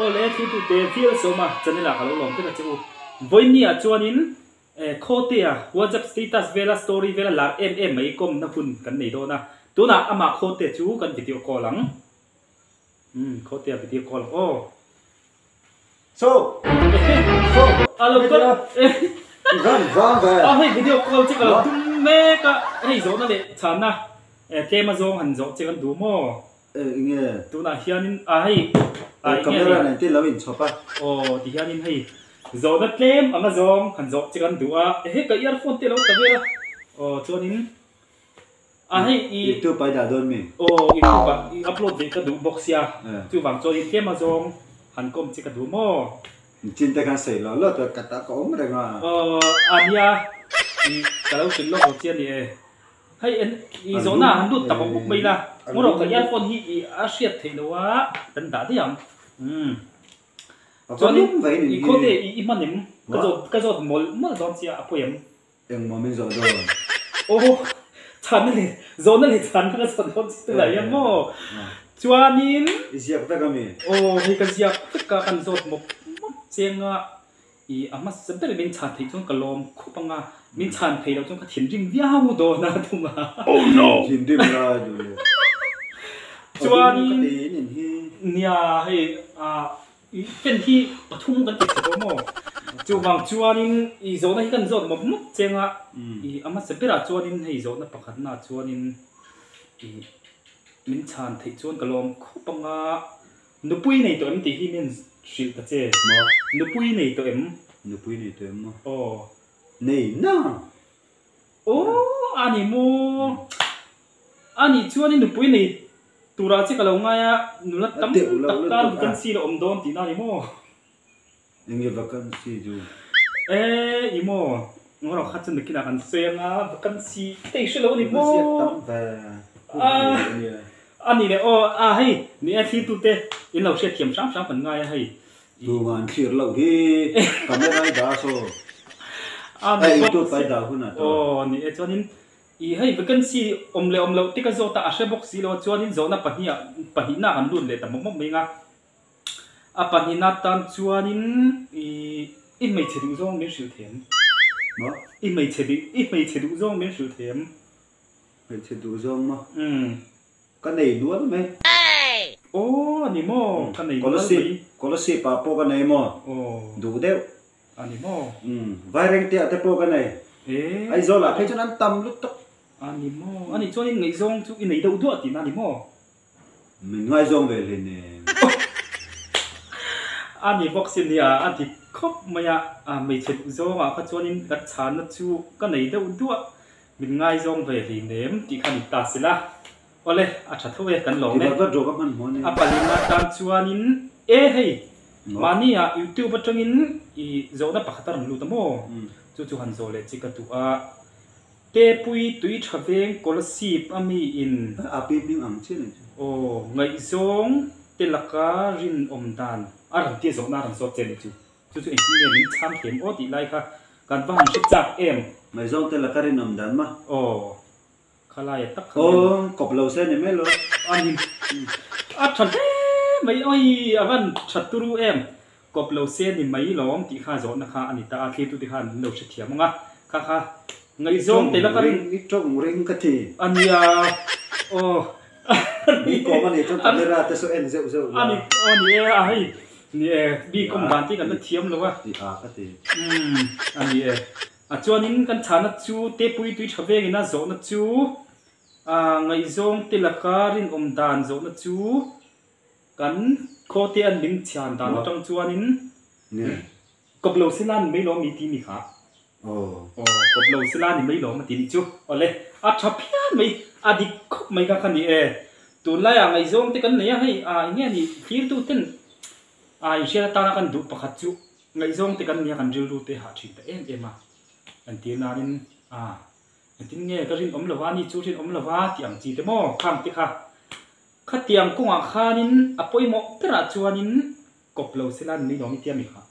Awle thiltute VLSawma channel ah ka lo lawm vek a che u. Vawiinni ah chuanin Khawtea WhatsApp status vela story vela lar em em mai kawmna hun kan nei dawn a. Tunah amah Khawtea chu kan video call ang. Umm Khawtea video call ang aw. So. So. A lo kal. Van vang ve. A hei video call che ka lo tum mek a, hei zawhna leh chhanna tlem a zawng han zawh che kan duh maw? Enge? Tunah hianin a hei a enge camera nen te lo inchhawp a. Aw ti hianin hei zawhna tlem anga zawng han zawh che kan duh a, ehe ka earphone te lo ta vel a, aw chuanin a hei i YouTube ai dah dawn mi? Aw YouTube ah i upload ve ka duh bawk sia, chuvang chuanin tlem a zawng han kawm che ka duh maw? Chin te khan sawi lo lo ta ka ta ka awm reng a. Aw a nia i ka lo hrilh lawk lo che a ni e. Hei en i zawhna han lut tak awm bawk mai la, ngaw ka earphone hi i a hriat theih lo a, kan dah daih ang. Umm. Chuanin i khawte i i hman em? Ka zawt ka zawt mawlh mawlh dawn chia a pawi em? Engmaw min zawh dawn? Aw chhanna leh zawhna leh chhanna ka zawt dawn chi tunah hian maw? Chuanin I ziak vek ami? Aw hei ka ziak vek a, kan zawt mawp mawp cheng a. I a hmasa ber min chhan theih chuan ka lawm khup ang a, min chhan theih loh chuan ka thinrim viau dawn a thung a. Oh no! Thinrim lai duh leh. Chuanin nia hei i fan hi pathum kan ti chhe tawh maw? Chuvang chuanin i zawhna hi kan zawt mawp mawp cheng a, i a hmasa berah chuanin hei zawhna pakhatnaah chuanin i min chhan theih chuan ka lawm khup ang a. Nupui nei tawh em tih hi min hrilh ta che. Maw? Nupui nei tawh em? Nupui nei tawh em maw? Aw. Nei na. Aw a ni maw? A nih chuan i nupui nei turah che ka lo ngai a, nula tam tak tan vacancy la awm dawn tihna a ni maw? Enge vacancy chu? E i maw? Ngaw kha chu nakinah kan sawi anga vacancy te i hre lo a ni maw? Ziak tam ve A ni leh aw a hei ni e thlir tute in lo hriat thiam hram hram kan ngai a hei. Tuma an thlir loh hi camera i dah saw. A youtube ai dah hunah tawh. Aw ni e chuanin i hei vacancy awm leh awm loh te ka zawt a a hre bawk si lo a chuanin zawhna pahnih ah pahnihna kan lut leh ta mawp mawp mai anga. A pahnihna tan chuanin i i hmeichhe duh zawng min hrilh thiam. Maw? I hmeichhe duh i hmeichhe duh zawng min hrilh thiam. Hmeichhe duh zawng maw? Umm. Ka nei nual mai. Aw a ni maw? Ka nei nual mai. Kolasib ah pawh ka nei maw? Aw. Duh deuh. A ni maw? Umm. Vairengte ah te pawh ka nei. E. Aizawl ah phei chuan an tam lutuk. A ni maw? A nih chuanin ngaihzawng chu i nei deuh duah tihna a ni maw? Min ngaizawng ve hle nen. A ni bawk si nia, a dik khawp mai a, hmeichhe duh zawngah kha chuanin ka chhanna chu ka nei deuh duah, min ngaizawng ve hle nem tih kha ni ta sila. Awle, a tha tho e, kan lawm e. A palinna tan chuanin e hei, mahnia YouTube atangin i zawhna pakhat a rawn lut a maw? Chu chu han zawh leh chi ka duh a. Tepui tui tha veng Kolasib a mi in. A pi hming ang chiah nih chu. Aw, ngaihzawng te laka rinawm dan a rawn tia zawhna a rawn zawt che nih chu. Chu chu engtin nge min chhang thiam aw tih lai kha kan va han hre chak em. Ngaihzawng te laka rinawm dan ma. Aw, khalai a tak kha. Aw, kawp lo se ni mai lo. A ni, a tha hle mai awi a van tha turu em. Kawp lo se ni mai lawm tih kha zawhna kha a ni ta a, thlirtute khan min lo hrethiam ang a, kha kha ngaihzawng te laka rin. I tawng ring ka ti. A nia aw. Mi kawm a nih chuan camera te saw en zeuh zeuh la. A ni aw ni e a hei ni e mi kawm dan te kan la thiam lo a. I a ka ti. Umm a ni e. A chuanin kan chhana chu tepui tui tha vengin a zawhna chu ngaihzawng te laka rinawm dan zawhna chu Kan khawte an min chhian dan atang chuanin kawp lo sela ni mai lawm i ti mi kha. Aw kawp lo sela ni mai lawm a ti nih chu. Awle a tha phian mai a dik khawp mai kha kha ni e. Tunlaiah ngaihzawng te kan nei a hei a enge ni thirtu ten a inhriat atana kan duh pakhat chu ngaihzawng te kan nia kan rilru te hah thin ta em em a. Entir nanin a engtin nge ka rinawm lova ni chu rinawm lova tih ang chi te maw khang te kha. Khatiang kawngah khanin a pawimawh berah chuanin kawp lo sela ni mai lawm i tia mi kha.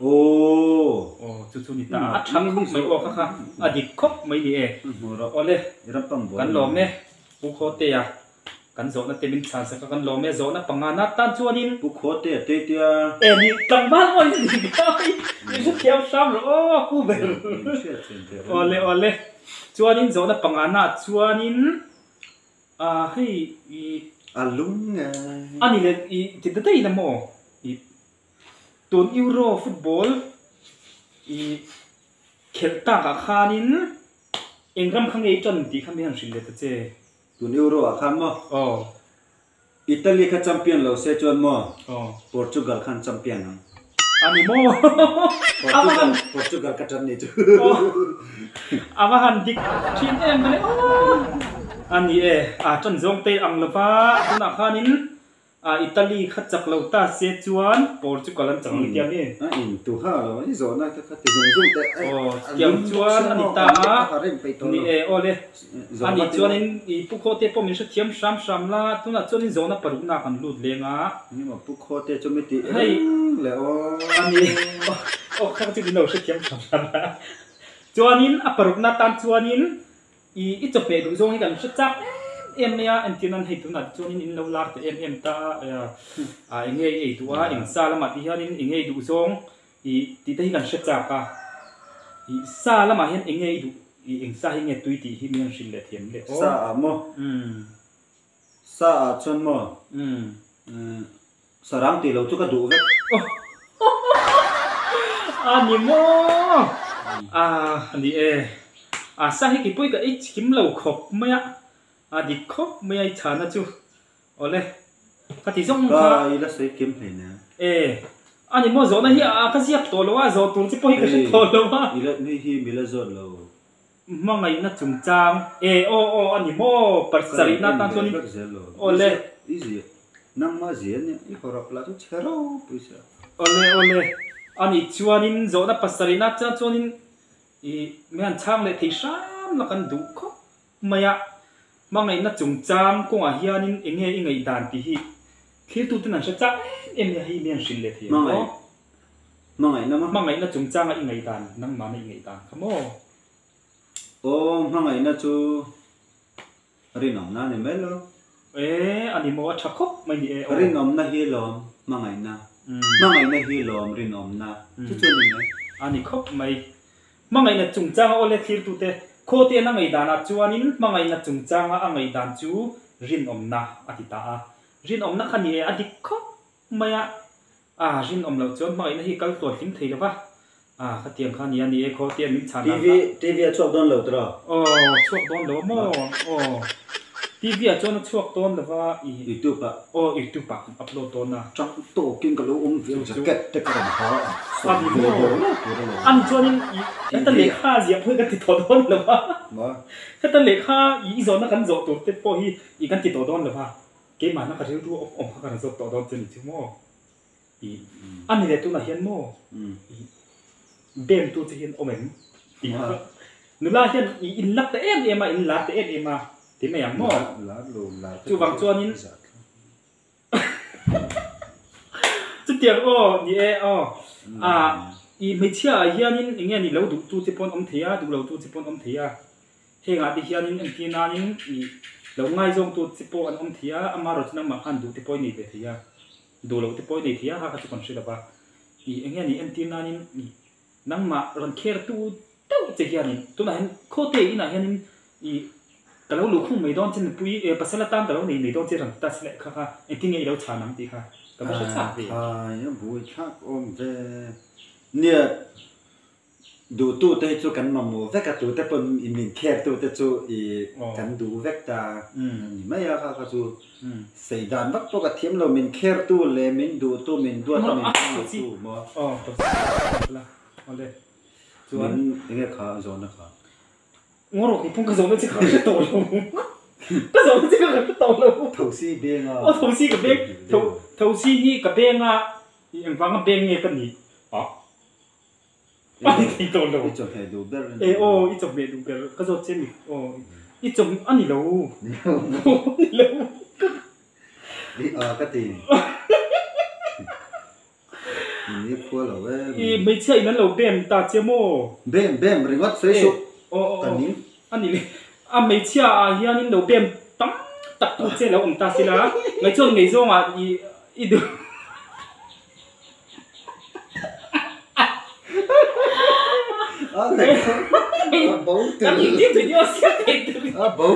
Aw. Aw chu chu ni ta a tha khawp mai aw kha kha a dik khawp mai ni e. Awle kan lawm e Pu Khawtea. Kan zawhna te min chhan sak a, kan lawm e. Zawhna panga na tan chuanin. Pu Khuate a tei tia. E ni, tlangval maw in ni kai, min hrethiam hram rawh aw pu ber. Min hriat chen teh reng. Awle awle. Chuanin zawhna panga na chuanin ah hei i. A lung nge. A ni le i ti ta daih la maw i tun Euro football i khelh tak ah khanin eng ram kha nge i tan tih kha mi han hrilh leh ta che. Tun Euro ah khan maw? Aw. Italy kha champion lo se chuan maw? Aw. Portugal khan champion ang. A ni maw? Portugal, Portugal ka tan ni chu. Aw. A va han dik thin em vele aw. A ni e, a tan zawng te ang lova tunah khanin A Italy kha chak lo ta se chuan Portugal an chak ang tia mi? A in tu ha lo i zawhna te kha ti zung zung teh e. Aw chutiang chuan a ni ta a, ni e aw le. A nih chuanin i Pu Khawte pawh min hrethiam hram hram la, tunah chuanin zawhna parukna kan lut leng a. Ni maw Pu Khawte chu mi tih reng le aw. A ni aw kha chu min lo hrethiam hram hram la. Chuanin a parukna tan chuanin I i chawhmeh duh zawng hi kan hre chak em em mai a, entir nan hei tunah te chuanin in lo lar ta em em ta a, a eng nge i ei duh a, eng sa lamah te hianin eng nge i duh zawng i tih te hi kan hre chak a, i sa lamah hian eng nge i duh i eng sa hi nge tui tih hi min han hrilh leh thiam leh aw. Sa ah maw? Sa ah chuan maw? Sarang tih lo chu ka duh vek. A ni maw? A ni e. A sa hi keipawh hi ka ei chhim lo khawp mai a. A dik khawp mai a i chhana chu. Awle. Ka ti zawng kha. Ka i la sawi kim hlei nen. E. A ni maw zawhna hi a ka ziak tawh lo a, zawh tur chi pawh hi ka hre tawh lo a. I la hei hi mi la zawt lo. Hmangaihna chungchang e aw aw a ni maw pasarihna atan chuanin awle. I ziah nangmah ziah nia i hawrap lah chu chhe ropui sia. Awle awle a nih chuanin zawhna pasarihna atan chuanin i mi han chhang leh thei hram la kan duh khawp mai a. Hmangaihna chungchang kawngah hianin eng nge i ngaihdan tih hi thlirtuten an hre chak em em nia hei mi han hrilh leh thei ang aw. Hmangaihna maw? Hmangaihna chungchanga i ngaihdan nangmahna i ngaihdan kha maw? Aw, hmangaihna chu rinawmna a ni mai lo. E, a ni maw? A tha khawp mai ni e aw. Rinawmna hi lawm hmangaihna, hmangaihna hi lawm rinawmna, chu chu a ni mai. A ni khawp mai. Hmangaihna chungchanga awle thlirtute Khawte'n a ngaihdanah chuanin hmangaihna chungchanga a ngaihdan chu rinawmna a ti ta a. Rinawmna kha ni e, a dik khawp mai a. A rinawm loh chuan hmangaihna hi kal tluan hlim thei lo va. A khatiang kha nia ni e khaw tia min chhan dan kha. TV a chhuak dawn lo tiraw? Aw chhuak dawn lo a maw? Aw TV ah chuan a chhuak dawn lo va i. YouTube ah. Aw YouTube ah kan upload dawn a. Chang tawkin ka lo awm ve ang jacket te ka rawn ha a. A ni maw? A ni chuanin i heta lehkha ziah pawh hi kan ti tawh dawn lo va. Heta lehkha i zawhna kan zawh tur te pawh hi i kan ti tawh dawn lo va. Keimahna ka rilru awm awm kha ka rawn zawt tawh dawn che ni chu maw? I a ni leh tunah hian maw? I bem tu che hian awm em? Tih kha nula hian i in lak ta em em a, in lar ta em em a ti mai ang maw? Chuvang chuanin chutiang aw ni e aw a i hmeichhia ah hianin eng nge ni lo duh tu che pawn awm thei a, duh lo tu che pawn awm thei a. Hengah te hianin entir nanin ih lo ngaizawngtu che pawh an awm thei a, amaherawhchu chu nangmah khan duh te pawh i nei ve thei a, duh loh te pawh i nei thei a, ha kha chu kan hre lo va. Ih eng nge ni entir nanin ih nangmah rawn khertu deuh che hianin tunah hian khawte inah hianin ih ka lo luhkhung mai dawn che nupui eh pasal atan ka lo nei mai dawn che rawn ti ta si leh kha kha engtin nge i lo chhan ang tih kha ka va hre chak ve. Khai a buai thlak awm ve. Nia Duhtute hi chu kan mamawh vek a, tute pawn i min khertute chu i kan duh vek ta a ni mai a, kha kha chu sei dan vak pawh ka thiam lo, min khertu leh min duhtu, min duat a min hmangaihtu maw? Min eng nge kha zawhna kha? Ngaw rawh kei pawh ka zawhna che kha ka hre tawh lo, ka zawhna che kha ka hre tawh lo. Thosi beng a. Aw thosi ka beng, thosi hi ka beng a, engvanga beng nge ka nih a? A ni thei tawh lo. I chawhmeh duh ber a ni. E aw, i chawhmeh duh ber ka zawt che mi aw. I chawhmeh a ni lo. Ni lo. Ni lo. I a ka ti. Ni khua lo e. I hmeichhia in an lo bem ta che maw? Bem bem ringawt sawi suh. Aw aw Ka ning. A ni le. A hmeichhia ah hian in lo bem tam tak tu che lo awm ta sila ngai chuan ngaihzawngah i i duh. A bo Kan video siam thei tur. A bo.